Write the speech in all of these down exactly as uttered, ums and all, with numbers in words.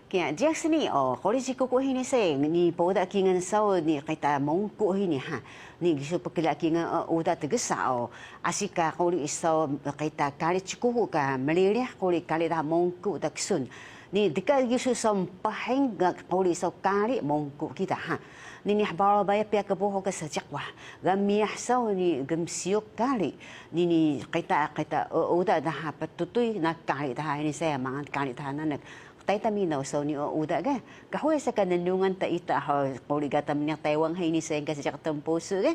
Kiya, jiyax ni o, quri Cikuku hini sayang, ni pooda kingal saw ni qita Mongku hini ha. Ni gisu pkla kingal o, uda tgsa o, asi ka quri saw qita kari Cikuku ka mririh quri kari daha Mongku da ksun. Ni dka gisu saw mpahing ga quri saw kari Mongku kida ha. Ni ni hbaraw bale piya kbuhux ka seejiq wah, ga miyah saw ni gmsiyuk kari. Ni ni qita, qita o, uda daha ptutuy na kari daha hini sayang, mangal kari daha nanak. Qtai ta minaw saw ni o uda ga. Kahuy sa ka nlungan ta ita ha quri ga ta mniq Taiwan hini sayang ka seejiq tnpusu ga.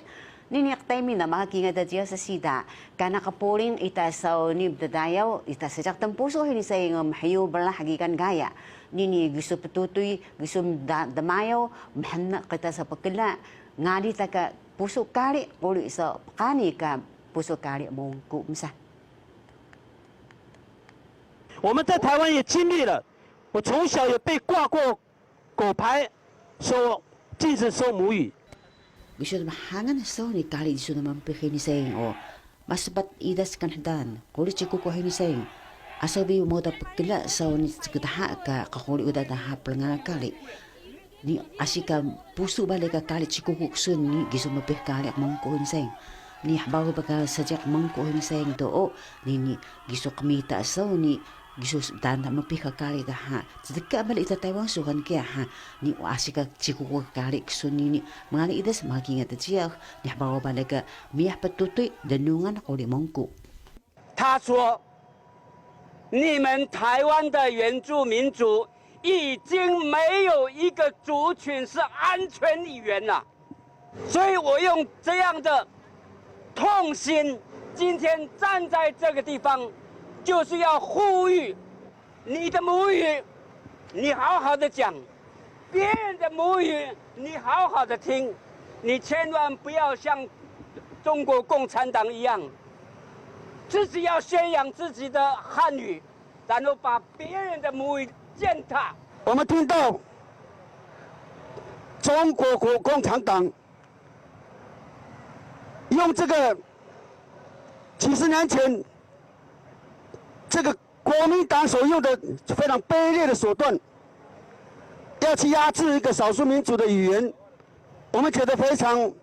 Ni ni qtai minaw maka kingal ta jiyax sa siida. Kana qpuring ita saw ni bddayaw, ita seejiq tnpusu hini sayang mhiyu brah gigan gaya. Ni ni gisu ptutuy, gisu da-, dmayaw, mhna qita saw pkla, ngali ta ka pusu kari, quri saw pqani ka pusu kari Mongku msa. 我们在台湾也经历了，我从小有被挂过狗牌，说禁止说母语。 Gisu dmahangan saw ni kari gisu na mpihi hini sayang o, maspat idas kan hdan, quri Cikuku hini sayang. Asaw bi moda pkla saw ni cgdha ka quri uda daha plngagan kari. Ni asi ka pusu bale ka kari Cikuku ksun ni gisu mpihi kari Mongku hini sayang. Ni hbaraw ba ka seejiq Mongku hini sayang do o, ni ni gisu qmita saw ni gisu daan ta mpihi ka kari daha. Cdka bale ita Taiwan suxan kiya ha. Ni asi ka Cikuku kari ksun ni ni mangal idas maka kingal ta jiyax, ni hbaraw bale ka miyah ptutuy dnungan quri Mongku. 他说，你们台湾的原住民族已经没有一个族群是安全语言了，所以我用这样的痛心，今天站在这个地方，就是要呼吁 你的母语，你好好的讲，别人的母语，你好好的听，你千万不要像中国共产党一样，自己要宣扬自己的汉语，然后把别人的母语践踏。我们听到中国国-，共产党用这个几十年前这个 国民党所用的非常卑劣的手段，要去压制一个少数民族的语言，我们觉得非常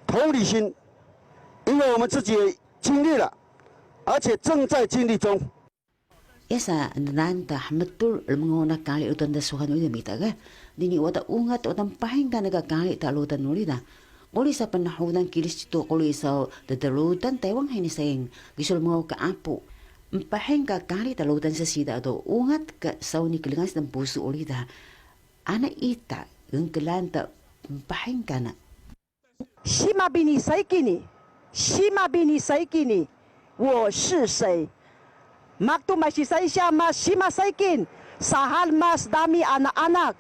同理心，因为我们自己也经历了，而且正在经历中。 Esa ndan ta hmtur rmngaw na kari rudan da suxan uri da mita ga, ni ni wada ungat wada mpahing kana ka kari ta rudan uri da. Quri sa pnhudan Kiristu, quri saw ddrudan Taiwan hini sayang, gisu rmngaw ka apu. Mpahing ka kari ta rudan sa siida do ungat ka saw ni klngan sa tnpusu uri da. Ana ita gnklan ta mpahing kana. Sima bi ni sayki ni, sima bi ni sayki ni, 我是谁? Maqtu masisansya mas sima saykin, sahal mas dami ana anak.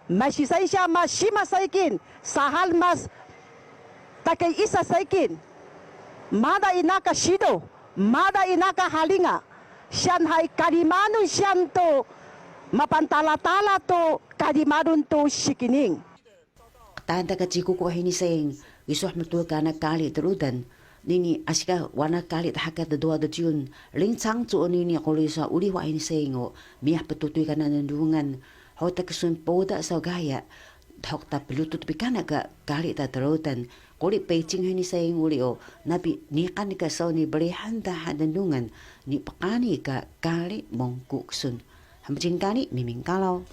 Masisansya mas sima saykin, sahal mas takay isa saykin. Mada ina ka sido, mada ina ka halinga, siyaan hay kalimanun siyaan to, mapan tala tala to kalimanun to sikining. Qtaan ta ka Cikuku hini sayang, gisu hmtur kana kari ta rudan, ni ni asi ka wana kari daha ka tduwa djiyun, 林昶佐 ni ni quri saw uri wa hini sayang o, miyah ptutuy kana nlungan, hug ta ksun pooda saw gaya, dhuq ta plutut bi kana ka kari ta rudan, quri Pecing hini sayang uri o, nabi niqan ka saw ni brihan daha nlungan, ni pqani ka kari Mongku ksun. Hmjingkani Miming Kalaw.